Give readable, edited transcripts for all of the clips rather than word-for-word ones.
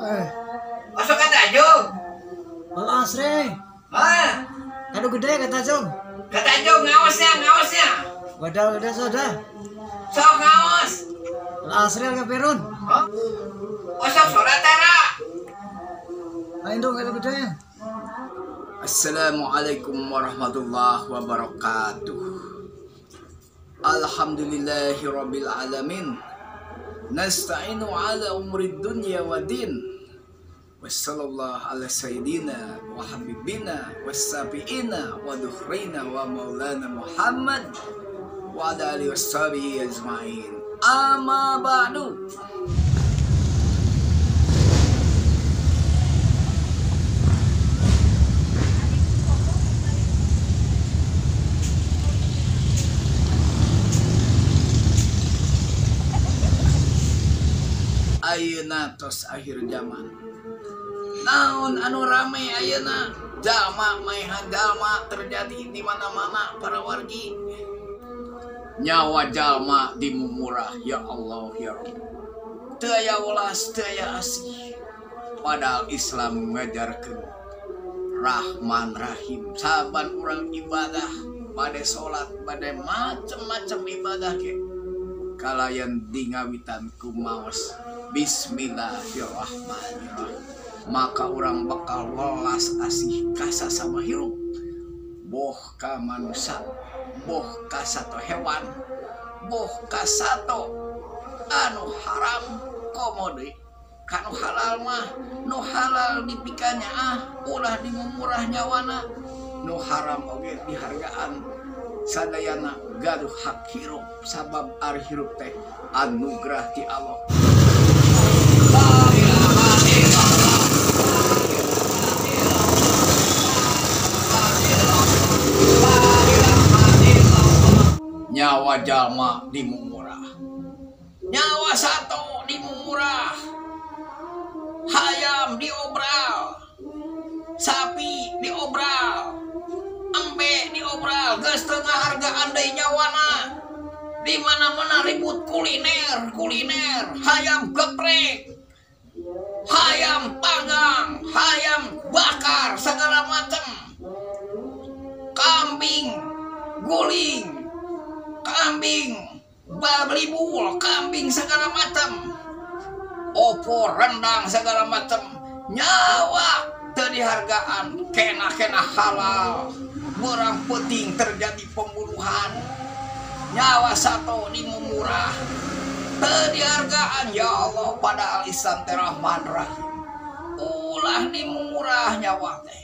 Osok ka Tanjung. Wal asri. Ah, Kado gede ka Tanjung. Ka Tanjung ngaosnya, ngaosnya. Badal gede soda. Sok ngaos. Wal asri ka Perun. Osok sholat tara. Ayo dong kado gede. Assalamualaikum warahmatullahi wabarakatuh. Alhamdulillahi rabbil alamin. Nasta'inu ala umri dunya wa din. Wassallallahu ala sayyidina wa habibina wassabiina wa dukhrina wa maulana Muhammad wa ala alihi washabihi ajma'in. Amma ba'du. Ayeuna tos akhir zaman. Naon anu rame ayeuna? Jalma maehan jalma terjadi di mana-mana para wargi. Nyawa jalma dimumurah ya Allah ya Rabb. Teu aya welas, teu aya asih. Padahal Islam ngajarkeun Rahman Rahim. Saban urang ibadah, bade salat, bade macem-macem ibadah ge. Kalayan dingawitan ku maos Bismillahirrahmanirrahim. Maka orang bakal welas asih kasasama hirup, boh ka manusia, boh ka sato hewan, boh ka sato anu haram komo deui kanu halal mah. Nu halal dipikanya ah ulah dimumurah nyawana, nu haram oge dihargaan. Sadayana gaduh hak hirup sabab ari hirup teh anugerah ti Allah. La ilaha illallah. Nyawa jalma dimumurah, nyawa sato dimumurah, hayam diobral, sapi diobral, embe diobral, geus teu ngahargaan deui nyawana. Di mana-mana ribut kuliner, kuliner, hayam geprek, hayam panggang, hayam bakar, segala macam, kambing guling, kambing bablibul, kambing segala macam, opor rendang segala macam. Nyawa teu dihargaan, kena-kena halal. Berang penting terjadi pembunuhan, nyawa sato dimumurah, teu dihargaan ya Allah. Padahal Islam teh Rahman Rahim, ulah dimumurah nyawa teh.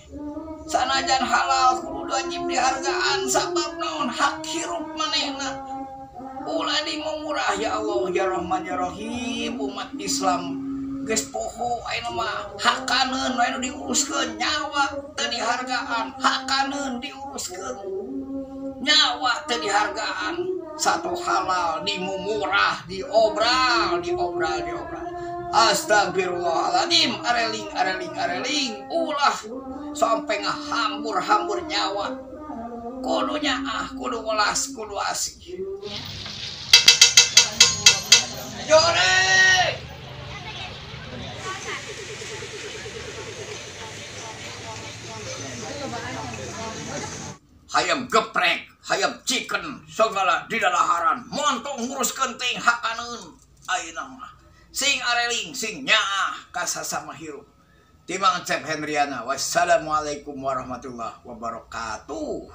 Sanajan halal kudu wajib dihargaan sabab naon hak hirup manehna. Ulah dimumurah ya Allah ya Rahman ya Rahim. Umat Islam geus poho ayeuna mah hakaneun anu diuruskeun, nyawa teu dihargaan, hakaneun diuruskeun, nyawa teu dihargaan, satu halal dimumurah, diobral, diobral, diobral. Astagfirullahaladzim, areling, areling, areling, ulah sampai ngahambur-hambur nyawa. Kudunya ah, kudu welas, kudu asih. Jore! Hayam geprek, hayam chicken, segala di dalaharan, montong nguruskeun teh hakaneun ayeuna mah. Sing areling, sing nyaah kasasama hirup. Timang Cep Hendriana. Wassalamualaikum warahmatullahi wabarakatuh.